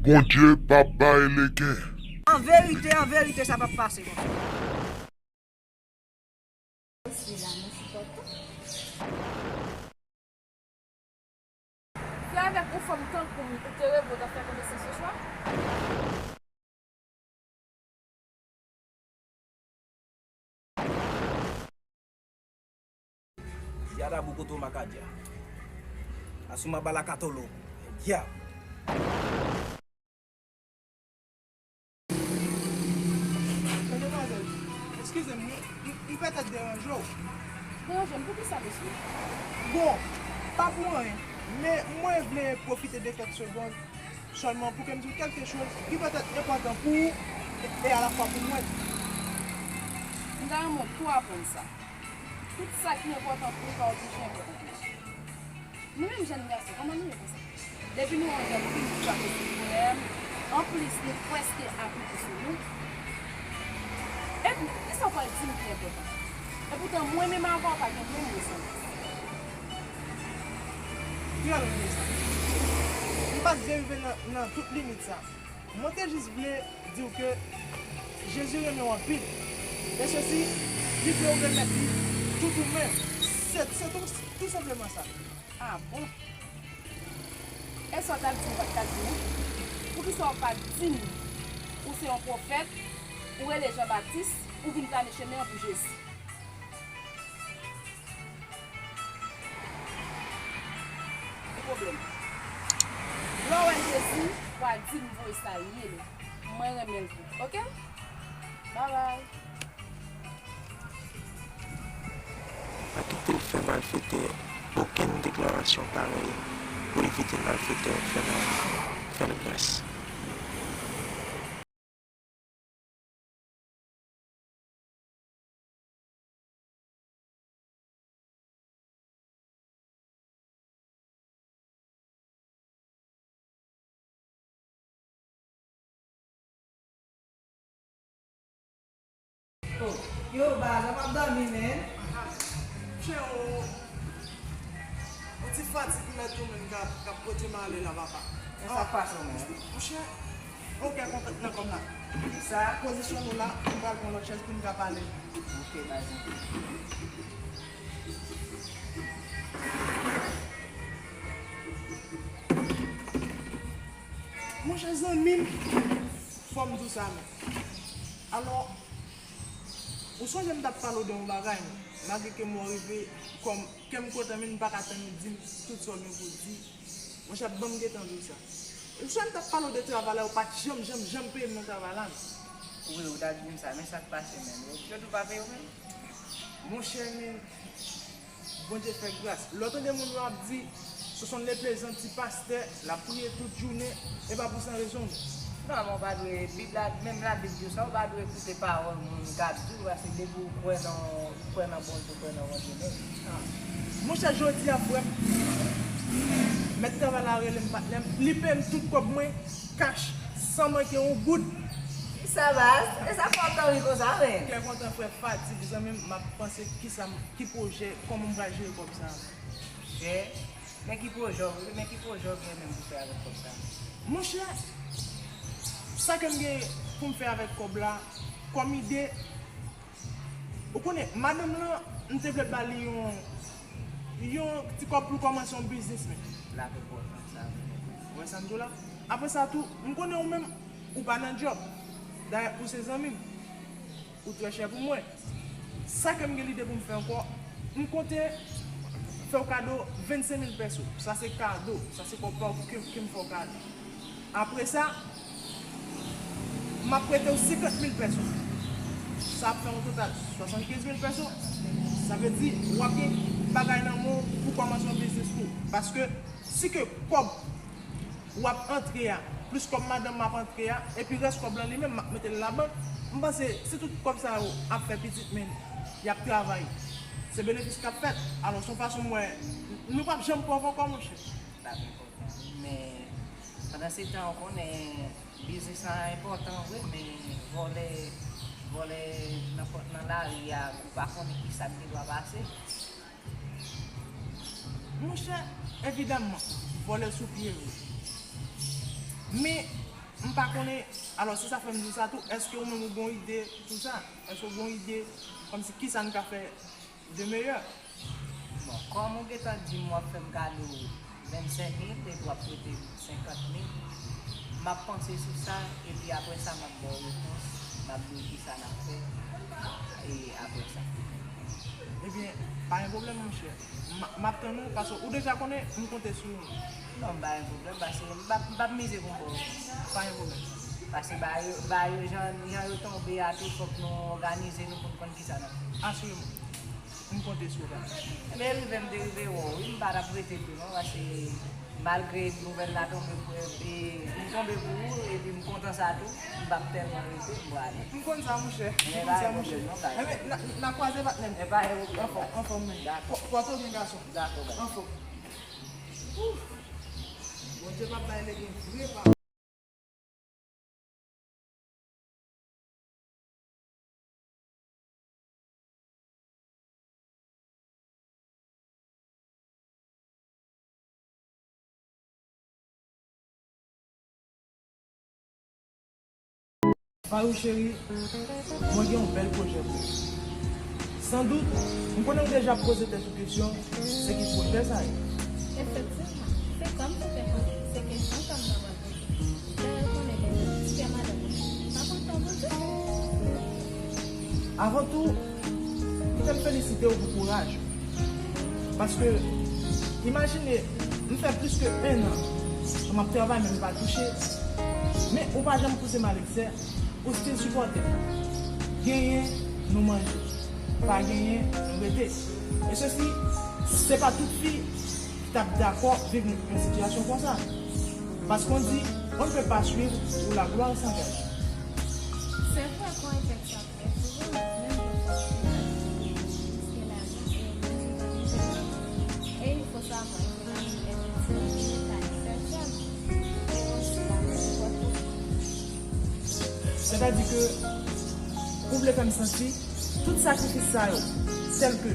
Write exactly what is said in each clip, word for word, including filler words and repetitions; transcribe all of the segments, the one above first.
Bondye p ap bay legen. An verite, an verite, sa p ap pase konsa. Se avèk yon fanm tankou m ou te reve w t ap fè konesans oswa? Diadabou kote w makadya. Asuma balakatolo. Dyab. Mademwazèl, eskize m, m, m petèt deranje w. Deranje m pou kisa, mesye? Bon, pa pou anyen, men mwen vle pwofite de kèk segonn sèlman pou ke m di w kèlke choz ki petèt enpòtan pou ou e, e alafwa pou mwen. M ta renmen w tou aprann sa. Tout sa ki enpòtan pou ou pa oblije enpòtan pou mwen. Nou menm jèn gason, kòman nou ye konsa? Depi nou antre, nou vin frape sou pwoblèm. Anplis, nou prèske aplike sou nou. Epi, kisa w pral di m ki enpòtan? Epoutan, mwen menm avè w pa gen menm resanti. Trè lwen de sa. M pa t vle rive nan, nan tout limit sa. Mwen te jis vle di w ke Jezi renmen w anpil. E sesi, li vle w remèt li tout ou menm. Se, se tou, tou senpleman sa. Ah bon? E sa w t ap di m pa t ka di non? Poukisa w pa di m ou se yon pwofèt, ou rele Jan Batis, ou vin plane chemen an pou Jezi? Ki pwoblèm? Lè w wè Jezi, w a di m voye sa l ye l. Mwen renmen l tou. Oke? Babay. Pa kite l fè malfetè okenn deklarasyon parèy pou evite malfetè fè mal. Fè l gras. Oh, yo, baz, w ap dòmi, men. Monchè, yon, yon ti fatig mèt ou menm k ap, k ap pote m ale la, papa. Men sa k pase w menm? Monchè, yon kè kontan nan kò m la. Sa? Pozisyon nou la, m pral pran lòt chèz pou n ka pale. Ok, baz. Monchè zanmi m, fò m di w sa menm. Alò, ou sonje m t ap pale w de yon bagay, men, malgre ke mò rive, kòm kè m kontan, men m pa ka tann ou di m tout sa w gen pou w di. Monchè, ban m gentan di w sa. Ou sonje m t ap pale w de travay la, ou pa t janm, janm, janm peye m nan travay la, men. Wi, ou t ap di m sa, men sa k pase menm? Yo, yo tou pa peye w menm? Monchè, men, Bondye fè gras. Lè w tande moun yo ap di, Sosonn Leplezan, ti pastè, l ap priye tout jounen, e pa pou san rezon, non. Non, men w pa dwe, Bib la, menm Labib di w sa, w pa dwe koute pawòl moun k ap di w, paske depi w kwè nan, w kwè nan Bondye, w kwè nan Bondye menm. Ah. Monchè, jodi a, frè m, mèt travay la rele m, patnè m, li peye m tout kòb mwen, kach, san manke yon goud. Sa baz, e sa fè w tanri konsa, men? Kè kontan, frè, fatig, zanmi m, m ap panse kisa m, ki pwojè, kòman m pral jere kòb sa a. Monchè, men ki pwojè w, men ki pwojè w gen menm pou fè avèk kòb sa a? Monchè, sa ke m gen pou m fè avèk kòb la, kòm ide, ou konnen, madanm lan, m te vle ba li yon, yon ti kòb pou l kòmanse yon biznis, men. L ap enpòtan, sa. Ou wè sa m di w la? Apre sa tou, m konnen ou menm, ou pa nan djòb. Dayè, ou se zanmi m. Ou trè chè pou mwen. Sa ke m gen lide pou m fè ankò, m konte fè w kado vennsenk mil pèso. Sa se kado, sa se kòb pa w ke, ke m fè w kado. Apre sa, m ap prete w senkant mil pèso. Sa ap fè yon total swasannkenz mil pèso. Sa vle di, w ap gen bagay nan men w pou kòmanse yon biznis pou w. Paske, si ke kòb w ap antre a, plis kòb madanm m ap antre a, epi rès kòb lan li menm, m ap mete l labank. M panse, si tout kòb sa yo ap fè pitit, men y ap travay, se benefis k ap fèt. Alò, se yon fason m wè, nou p ap janm pòv ankò, monchè. L ap enpòtan, wi, men pandan se tan, ou konnen, biznis lan enpòtan, wi, men vòlè, vòlè nan pòt nan lari a, ou pa konnen kisa k gen dwa pase. Monchè, evidamman, vòlè sou pye, wi. Men, M pa konnen, alò se sa fè m di w sa tou, èske ou menm ou gen yon ide sou sa? Èske ou gen yon ide kòmsi kisa n ka fè de meyè? Bon, kòm ou gentan di m w ap fè m kado vennsenk mil epi w ap prete m senkant mil, m ap panse sou sa, epi apre sa m ap ba w repons, m ap di w kisa n ap fè, e apre sa. Ebyen, pa gen pwoblèm, monchè. M, m ap tann ou, paske ou deja konnen, m konte sou ou. Non, m pa gen pwoblèm, paske m p ap, m p ap mize pou m ba w repons. Pa gen pwoblèm. Paske bagay yo, bagay yo jan, jan yo tonbe a tou, fòk nou òganize nou pou n konn kisa n ap fè. Asireman. M konte sou ou, papa. Ebyen, rive m te rive wè w, wi, m pa t ap rete tou, non, paske malgre nouvèl la tonbe pou, e, m tonbe pou ou, epi m kontan sa tou, m p ap tèlman rete, m prale. M konn sa, monchè. M konn sa, monchè. Ebyen, n a, n a kwaze, patnè m. Anfòm, anfòm, men. Dakò. Pòte w byen, gason. Dakò, baz. Anfòm. Ouf. Bondye p ap bay nèg yon vre pa. Farou cheri, mwen gen yon bèl pwojè pou ou. Sandout, m konnen w deja ap poze tèt ou kesyon, se ki pwojè sa ye? Efektivman, se kòm se te konnen, se kesyon sa m t ap poze. Dayè, konnen ke ti kè madanm mwen pa kontan pou tou. Avan tou, kite m felisite w pou kouraj ou. Paske, imajine, m fè plis ke en an ke m ap travay, men m pa touche. Men ou pa janm pouse m a leksè, ou still sipòte m. Genyen, nou manje. Pa genyen, nou rete. E sesi, se pa tout fi ki t ap dakò viv yon sitiyasyon konsa. Parce qu'on dit, on ne peut pas suivre où la gloire s'engage. Se vre, kòm efèk sa trè souvan, menm jan sa se ka rive, piske lajan e yon rezilta diferan, e il faut savoir que l'amour est un sentiment qui n'est pas universel, e osi lajan se pòte. Sètadi ke ou vle fè m santi tout sakrifis sa yo, tèl ke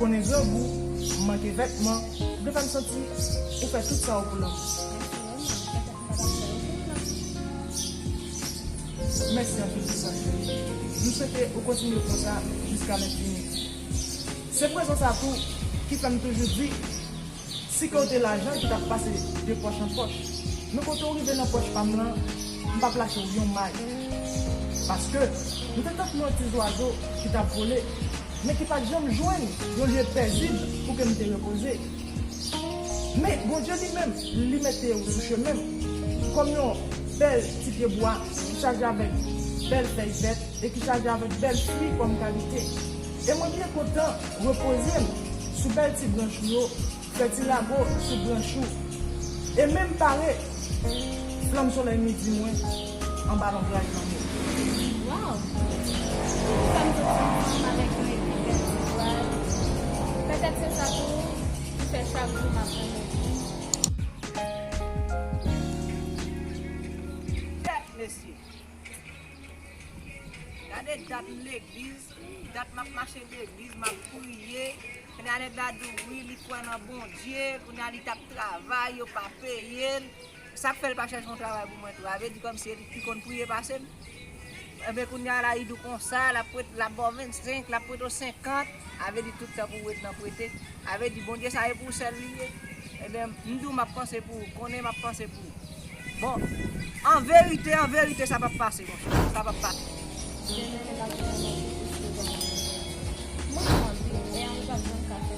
konnen grangou, manke vètman, vle fè m santi ou fè tout sa yo pou lanmou. Mèsi anpil pou sa, cheri. M swete ou kontinye konsa jiska lenfini. Se prezans sa tou ki fè m toujou di, si ke w te lajan ki t ap pase de pòch an pòch, men kote w rive nan pòch pa m lan, m p ap lache w yon may. Paske nou te tankou yon ti zwazo ki t ap vole, men ki pa t janm jwenn yon lye pezib pou ke m te repoze. Men Bondye li menm, li mete w sou chemen m kòm yon bèl ti pyebwa ki chaje avèk bèl fèy vèt e ki chaje avèk bèl fwi kòm kalite. E mwen byen kontan repoze m sou bèl ti branch ou yo, fè ti lago sou branch ou, e menm pare flanm solèy midi mwen anba lonbraj lanmou. Waw! Sa m santi m fanm avèk yon ekip bèl ti zwazo. Petèt se sa tou ki fè chak jou m ap renmen vin. Tèt, mesye! Gade dat m legliz, dat m ap mache legliz, m ap priye. Kounye a nèg la di w wi, li kwè nan Bondye, kounye a li t ap travay, yo pa peye l. Sa k fè l pa chèche yon travay pou mwen tou? A vle di kòmsi se li ki konn priye pase m? Enben, kounye a la, li di w konsa, l ap prete, l ap ba w vennsenk, l ap prete w senkant, a vle di tout tan pou w ret nan prete. A vle di Bondye sa e pou ou sèl li ye. Ebyen, m di w m ap panse pou ou, konnen m ap panse pou ou. Bon, an verite, an verite, sa p ap pase, monchè. Sa p ap pase. Mwen anvi, e anvi p ap janm ka fè.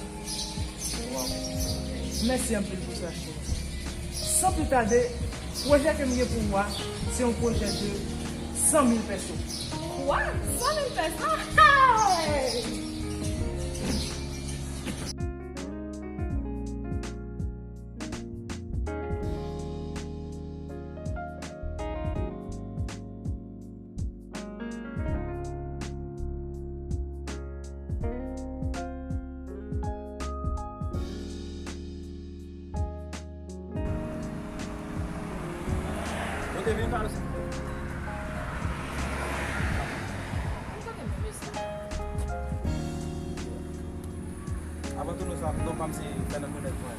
Mèsi anpil pou sa, cheri. San pli tade, pwojè ke m gen pou ou a, se yon pwojè de san mil pèso. Kwa? San mil pèso? Hey! Ou te vin pale sa. Ou kote m mesye? Avan tou nou sa, non pa m se Fernando Nègre.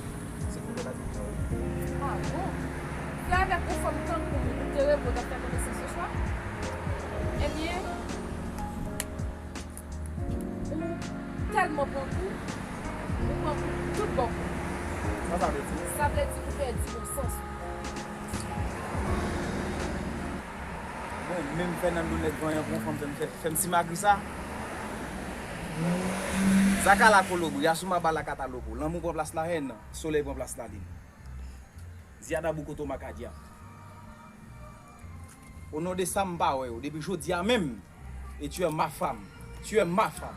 Se pou lòt atik la, wi. Ah bon? Se avèk yon fanm tankou m ou te reve w t ap fè konesans oswa? Ebyen, ou tèlman pran kou, ou pran kou tout bò kou. Sa sa vle di? Sa vle di ou pèdi bon sans ou. Mwen menm Fernando nèg vanyan pou yon fanm fè m, fè, fè m simagri sa. Zakala kolobri, asuma bala kataloko. Lanmou pran plas lahèn, solèy pran plas lalin. Ziada Bukoto Makadia. O non de sa m pa wè yo. Depi jodi a menm. Et tu es ma femme. Tu es ma femme.